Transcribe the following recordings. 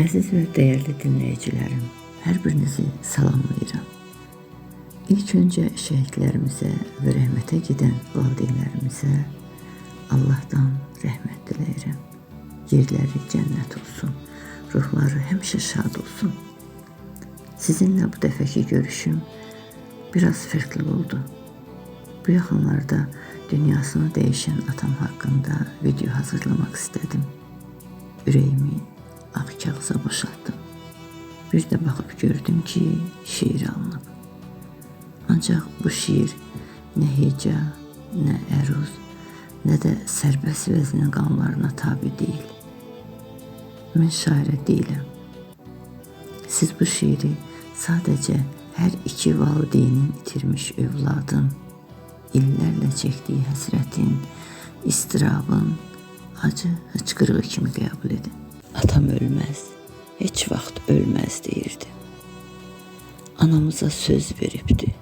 Əziz və dəyərli dinləyicilərim, hər birinizi salamlayıram. İlk öncə şəhidlərimizə və rəhmətə gedən valideynlərimizə Allahdan rəhmət diləyirəm. Yerləri cənnət olsun, ruhları həmişə şad olsun. Sizinlə bu dəfəki görüşüm biraz fərqli oldu. Bu yaxınlarda dünyasını dəyişən atam haqqında video hazırlamaq istədim. Ürəyimi ağ kağıza boşaltdım. Bir də baxıb gördüm ki, şeir alınıb. Ancaq bu şiir nə heca, nə əruz, nə də sərbəst vəznin qanunlarına tabe deyil. Mən şairə deyiləm. Siz bu şiiri sadəcə hər iki valideynin itirmiş övladın, illərlə çəkdiyi həsrətin, istirabın acı hıçqırığı kimi qəbul edin. Atam ölməz, heç vaxt ölməz deyirdi. Anamıza söz veribdi,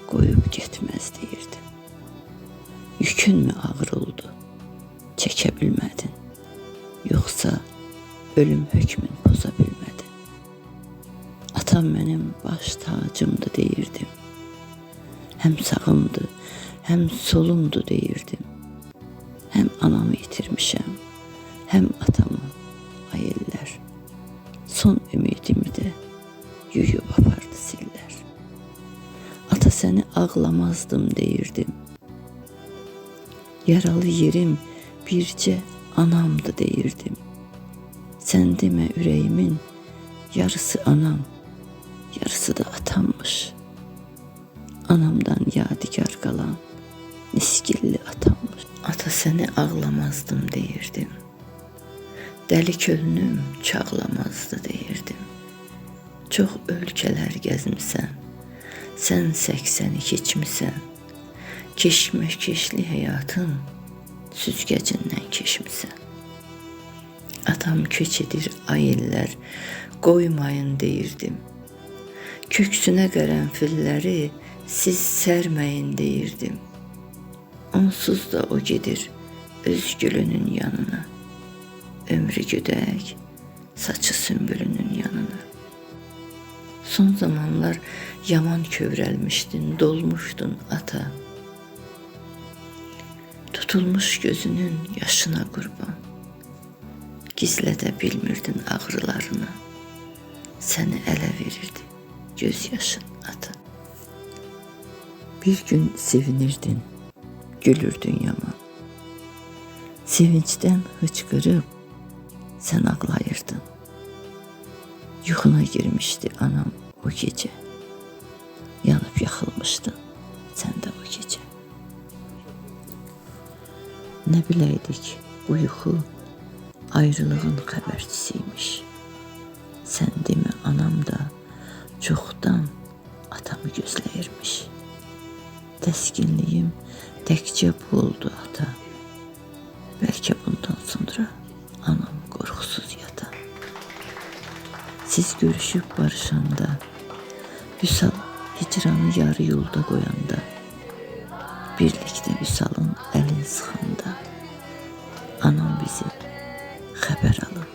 qoyub getməz deyirdi. Yükün mü ağır oldu, çəkə bilmədin, yoxsa ölüm hökmün poza bilmədin. Atam mənim baş tacımdı deyirdim. Həm sağımdı, həm solumdu deyirdim. Həm anamı itirmişəm, həm atamı, ay ellər. Son ümidimi də yuyub apardı sillər. Ata səni ağlamazdım deyirdim. Yaralı yerim bircə anamdı deyirdim. Sən demə ürəyimin yarısı anam, yarısı da atammış. Anamdan yadigar qalan niskilli atammış. Ata səni ağlamazdım deyirdim. Dəli könlüm çağlamazdı deyirdim. Çox ölkələr gəzmisən, sən 80-i keçmisən. Keşməkeşli həyatın süzgəcindən keçmisən. Atam köç edir ay ellər, qoymayın deyirdim. Köksünə qərənfilləri siz sərməyin deyirdim. Onsuz da o gedir öz gülünün yanına. Ömrü güdək, saçı sümbülünün yanına. Son zamanlar yaman kövrəlmişdin, dolmuşdun ata. Tutulmuş gözünün yaşına qurban. Gizlədə bilmirdin ağrılarını. Səni ələ verirdi göz yaşın ata. Bir gün sevinirdin, gülürdün yaman. Sevincdən hıçqırıb sən ağlayırdın. Yuxuna girmişdi anam o gecə. Yanıb yaxılmışdın sən də o gecə. Nə biləydik bu yuxu ayrılığın xəbərçisiymiş. Sən demə anam da çoxdan atamı gözləyirmiş. Təskinliyim təkcə bu oldu ata. Bəlkə bundan sonra anam qorxusuz yata. Siz görüşüb barışanda, Vüsal hicranı yarı yolda qoyanda, birlikdə Vüsalın əlin sıxanda, anam bizi xəbər alıb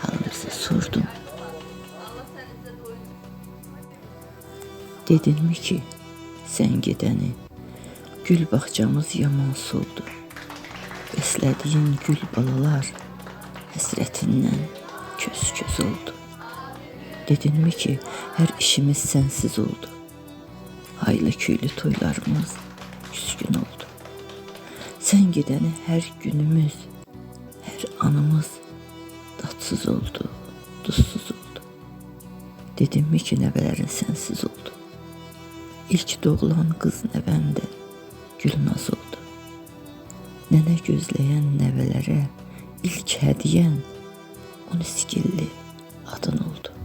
halımızı sordum. Dedinmi ki, sən gedəni, gül bağçamız yaman soldu. Bəslədiyin gül balalar həsrətindən köz-köz oldu. Dedinmi ki, hər işimiz sənsiz oldu. Haylı küylü toylarımız küskün oldu. Sən gedəni hər günümüz, hər anımız dadsız oldu, duzsuz oldu. Dedinmi ki, nəvələrin sənsiz oldu. İlk doğulan qız nəvən də Gülnaz oldu. Nənə gözləyən nəvələrə ilk hədiyyən o niskilli adın oldu.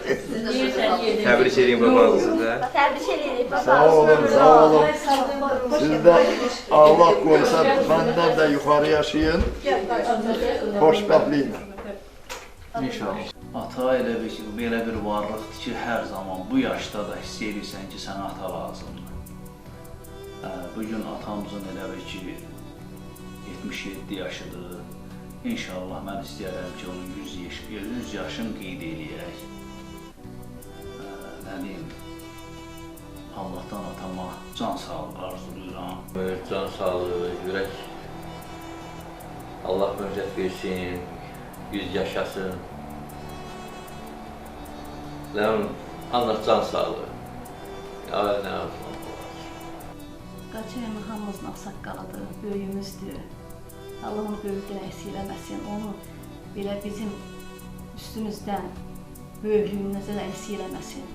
Təbrik edeyim babanızı da. Təbrik edirik baba. Sağ olun, sağ olun. Siz də Allah qoysa məndən də yuxarı yaşayın. Xoşbəxtliklə. İnşallah. Ata elə bir, belə bir varlıqdır ki, hər zaman bu yaşda da hiss edirsən ki, sənə ata lazımdır. Bugün atamızın elə bir ki, 77 yaşıdır. İnşallah mən istəyirəm ki, onun 100 yaşını qeyd eləyək. Nə deyim, Allahdan atama can sağlığı arzulayıram. Can sağlığı, ürək, Allah möcət versin, 100 yaşasın. Ancaq can sağlığı. Nə arzulam olar. Qaçayım hamımızın ağsaqqalıdır, böyüyümüzdür. Allah onu böyükdən əksik eləməsin, onu belə bizim üstümüzdən, böyüklüyümüzdən əksik eləməsin.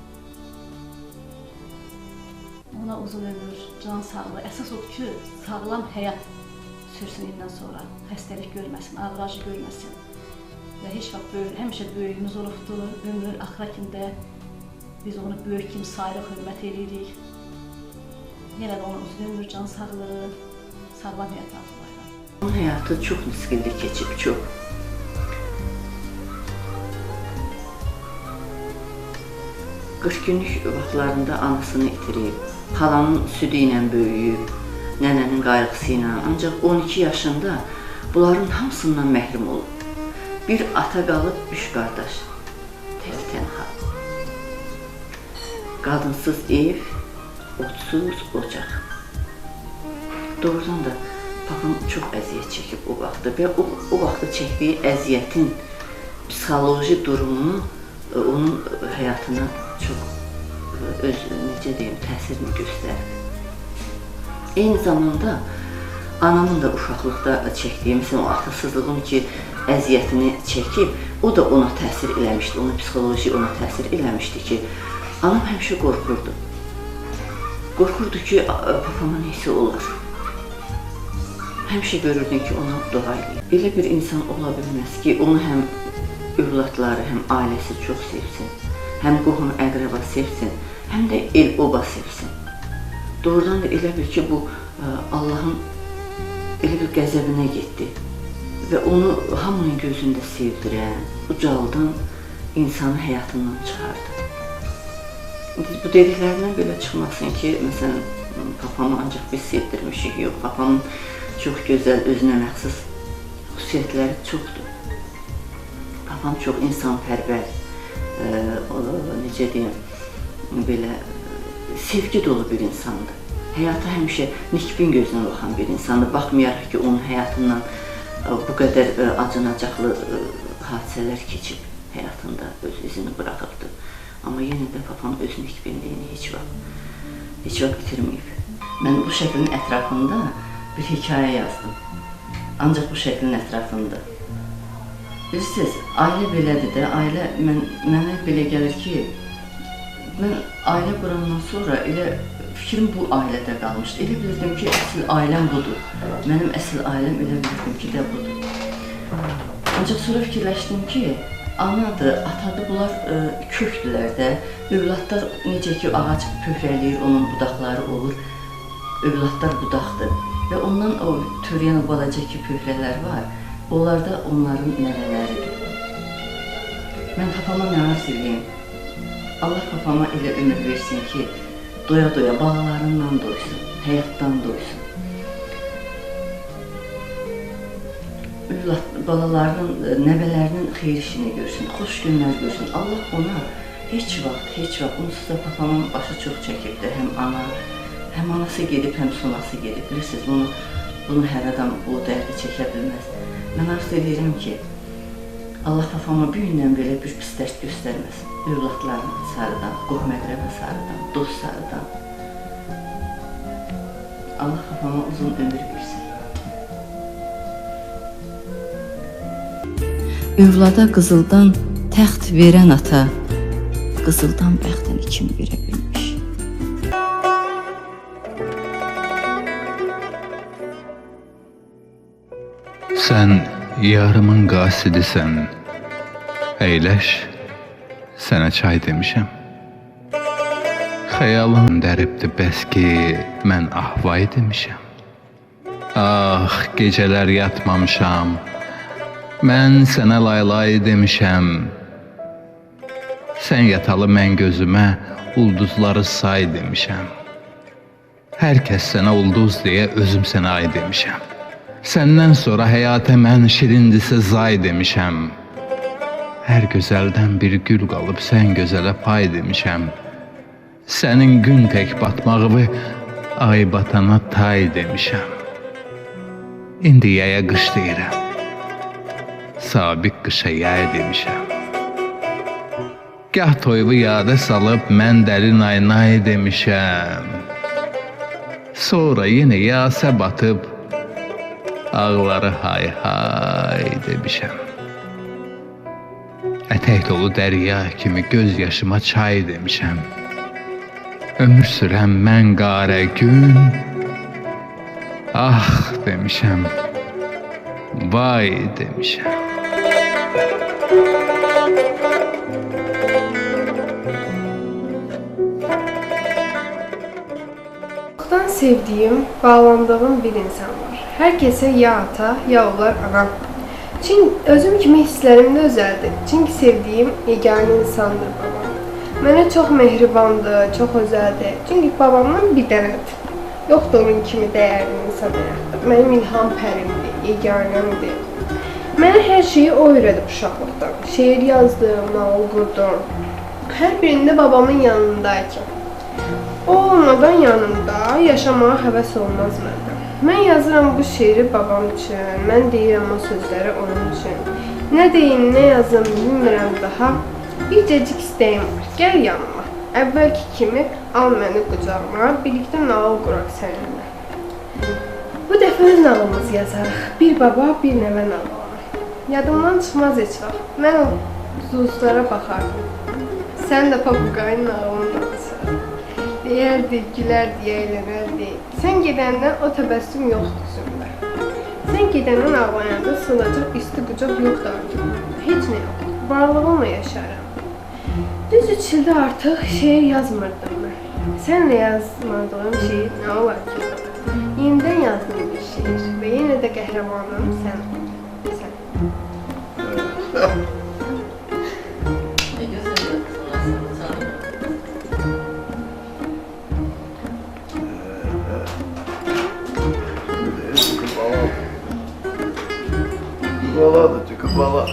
Ona uzun ömür, can sağlığı, əsas odur ki, sağlam həyat sürsün indən sonra, xəstəlik görməsin, ağır acı görməsin. Və heç vaxt böyük, həmişə böyüyümüz olubdur, ömrün axıra kimi də biz onu böyük kimi sayırıq, hörmət edirik. Yenə də ona uzun ömür, can sağlığı, sağlam həyat arzulayıram. Onun həyatı çox miskilli keçib, çox. Qırx günlük vaxtlarında anasını itirib, xalanın südü ilə böyüyüb, nənənin qayğısı ilə. Ancaq 12 yaşında bunların hamısından məhrum olub. Bir ata qalıb, üç qardaş, tək tənha. Qadınsız ev, otsuz ocaq. Doğrudan da papam çox əziyyət çəkib o vaxtda və o vaxtda çəkdiyi əziyyətin psixoloji durumunu onun həyatına çox öz, necə deyim, təsirini göstərib. Eyni zamanda anamın da uşaqlıqda çəkdiyi, məsələn, o atasızlığın ki, əziyyətini çəkib, o da ona təsir eləmişdi, onun psixoloji ona təsir eləmişdi ki, anam həmişə qorxurdu. Qorxurdu ki, papama nəsə olar. Həmişə görürdün ki, ona dua eləyir. Elə bir insan ola bilməz ki, onu həm övladları, həm ailəsi çox sevsin, həm qohum əqrəba sevsin, həm də el-oba sevsin. Doğrudan da elə bil ki, bu Allahın elə bir qəzəbinə getdi və onu hamının gözündə sevdirən, ucaldan insanı həyatından çıxardı. Bu dediklərindən belə çıxmasın ki, məsələn, papamı ancaq biz sevdirmişik. Yox, papamın çox gözəl, özünə məxsus xüsusiyyətləri çoxdur. Papam çox insanpərvər, necə deyim, belə sevgi dolu bir insandır. Həyata həmişə nikbin gözünə baxan bir insandır. Baxmayaraq ki, onun həyatından bu qədər acınacaqlı hadisələr keçib həyatında, öz izini buraxıbdır. Amma yenə də papam öz nikbinliyini heç vaxt itirməyib. Mən bu şəklin ətrafında bir hekayə yazdım. Ancaq bu şəklin ətrafında. Bilirsiniz, ailə belədir də, ailə mənə belə gəlir ki, mən ailə qurandan sonra elə fikrim bu ailədə qalmışdı. Elə bilirdim ki, əsl ailəm budur. Mənim əsl ailəm elə bilirdim ki, də budur. Ancaq sonra fikirləşdim ki, anadır, atadır, bunlar kökdülər də. Övladlar necə ki, ağac pöhrəliyir, onun budaqları olur. Övladlar budaqdır. Və ondan o törəyən o balaca ki, pöhrələr var, onlar da onların nəvələridir. Mən papama nə arz edeyim? Allah papama elə ömür versin ki, doya-doya balalarından doysun, həyatdan doysun. Övlad, balalarının, nəvələrinin xeyir işini görsün, xoş günlər görsün. Allah ona heç vaxt, onsuz da papamın başı çox çəkibdir. Həm ana, həm anası gedib, həm sonası gedib. Bilirsiniz, bunu hər adam o dərdi çəkə bilməz. Mən arzu edirəm ki, Allah papama bir gündən belə bir pis dərd göstərməsin. Övladlarını sarıdan, qohum-əqrəba sarıdan, dost sarıdan. Allah papama uzun ömür versin. Övlada qızıldan təxt verən ata, qızıldan bəxtini kim verə bilmiş? Sən yarımın qasidisən, əyləş, sənə çay demişəm. Xəyalım dəribdi bəs ki, mən ahvay demişəm. Ah, gecələr yatmamışam, mən sənə laylay demişəm. Sən yatalı mən gözümə ulduzları say demişəm. Hər kəs sənə ulduz deyə özüm sənə ay demişəm. Səndən sonra həyata mən şirindirsə zay demişəm. Hər gözəldən bir gül qalıb sən gözələ pay demişəm. Sənin gün tək batmağı ay batana tay demişəm. İndi yaya qış deyirəm, sabiq qışa yay demişəm. Gah toyuvu yada salıb mən dəli nay-nay demişəm. Sonra yenə yasə batıb ağları hay-hay demişəm. Ətək dolu dərya kimi göz yaşıma çay demişəm. Ömür sürən mən qarə gün, ah demişəm, vay demişəm. Çoxdan sevdiyim, bağlandığım bir insan var. Hər kəsə ya ata, ya olar ana. Çünki özüm kimi hisslərim də özəldir. Çünki sevdiyim yeganə insandır babam. Mənə çox mehribandır, çox özəldir. Çünki babamdan bir dənədir. Yoxdur onun kimi dəyərli insan həyatda. Mənim ilham pərimdir, yeganəmdir. Mənə hər şeyi o öyrədib uşaqlıqdan. Şeir yazdım, nağıl qurdum. Hər birində babamın yanındaykən. O olmadan yanımda yaşamağa həvəs olmaz məndə. Mən yazıram bu şeiri babam üçün, mən deyirəm o sözləri onun üçün. Nə deyim, nə yazım bilmirəm daha. Bircəcik istəyim var, gəl yanıma. Əvvəlki kimi al məni qucağına, birlikdə nağıl quraq səninlə. Bu dəfə öz nağılımızı yazarıq. Bir baba, bir nəvə nağılı. Yadımdan çıxmaz heç vaxt. Mən o ulduzlara baxardım. Sən də papuqayın nağılını danışardın. Deyərdi, gülərdi, əylənərdi. Sən gedəndən o təbəssüm yoxdur üzümdə. Sən gedəndən ağlayanda sığınacaq isti qucaq yoxdur artıq. Heç nə yoxdur. Varlığımla yaşarım. Düz 3 ildə artıq şeir yazmırdım mən. Sənlə yazmadığım şeir nə olar ki? Yenidən yazdım bir şeir və yenə də qəhrəmanım sən oldun. Sən. Ne gözəl yazdın aslında canım. Baladır, çünki bala.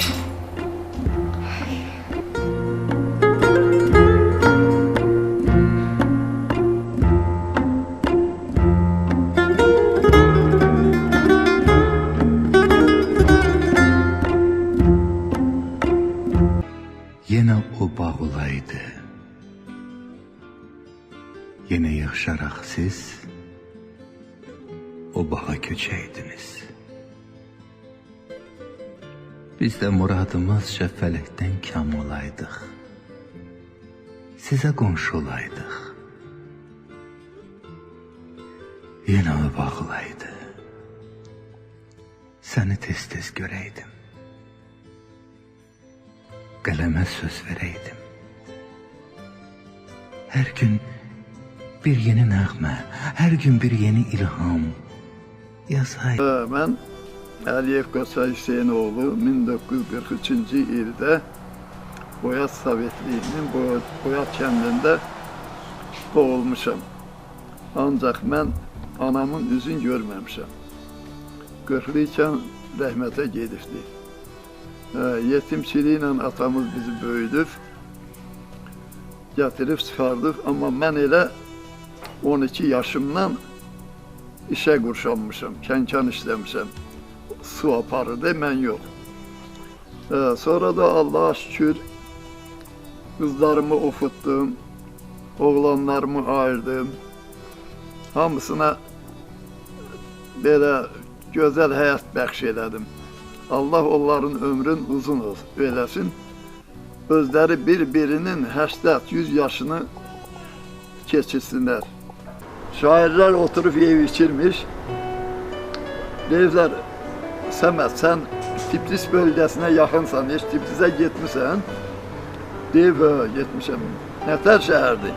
Yenə o bağ olaydı, yenə yığışaraq siz o bağa köçəydiniz. Biz də muradımızca fələkdən kam olaydıq, sizə qonşu olaydıq. Yenə o bağ olaydı, səni tez-tez görəydim. Qələmə söz verəydim. Hər gün bir yeni nəğmə, hər gün bir yeni ilham yazaydım. Mən Əliyev Qaça Hüseynoğlu 1943-cü ildə Boyat Sovetliyinin Boyat kəndində doğulmuşam. Ancaq mən anamın üzünü görməmişəm. 40-lı ikən rəhmətə gedibdi. Yetimçiliklə atamız bizi böyüdüb, gətirib çıxardıb, amma mən elə 12 yaşımdan işə qurşanmışam, kənkan işləmişəm. Su aparırdı, mən yox. Sonra da Allaha şükür qızlarımı oxutdum, oğlanlarımı ayırdım. Hamısına belə gözəl həyat bəxş elədim. Allah onların ömrün uzun eləsin. Özləri bir-birinin 80-100 yaşını keçirsinlər. Şairlər oturub yeyib içirmiş. Deyirlər, Səməd, sən Tiflis bölgəsinə yaxınsan, heç Tiflisə getmirsən. Deyib, hə, getmişəm. Nətər şəhərdir?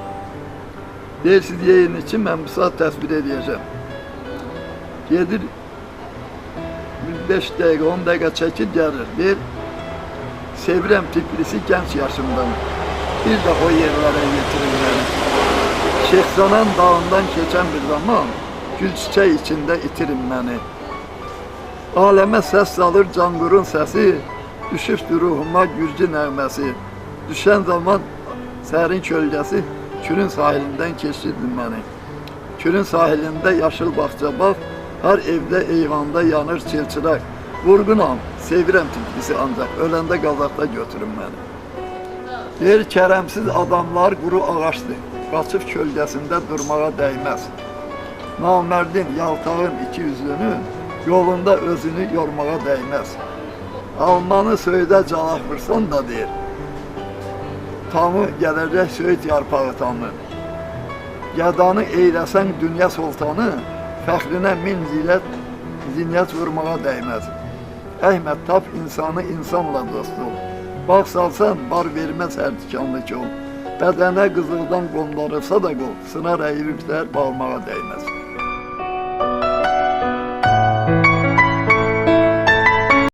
Deyir, siz yeyin için mən bu saat təsvir edəcəm. Gedir, 5 dəqiqə, 10 dəqiqə çəkir, gəlir. Deyir, sevirəm Tiflisi gənc yaşımdan. Bir də o yerlərə yetirin məni. Şeyxzanan dağından keçən bir zaman, gül çiçək içində itirin məni. Aləmə səs salır canqurun səsi, düşübdür ruhuma gürcü nəğməsi. Düşən zaman səhərin kölgəsi, Kürün sahilindən keçirdin məni. Kürün sahilində yaşıl bağça bax, hər evdə, eyvanda yanır çilçıraq. Vurğunam, sevirəm Tiflisi ancaq, öləndə Qazaxda götürün məni. Deyir, kərəmsiz adamlar quru ağacdır, qaçıb kölgəsində durmağa dəyməz. Namərdin, yaltağın, iki yüzlünün yolunda özünü yormağa dəyməz. Almanı söyüdə calaq vursan da deyir, tamı gələcək söyüd yarpağı tamı. Gədanı eyləsən dünya sultanı, fəxrinə min zinət vurmağa dəyməz. Əhməd, tap insanı insanla dost ol. Bağ salsan, bar verməz hər tikanlı kol. Bədənə qızıldan qondarılsa da qol, sınar əyiliblər, bağırmağa dəyməz.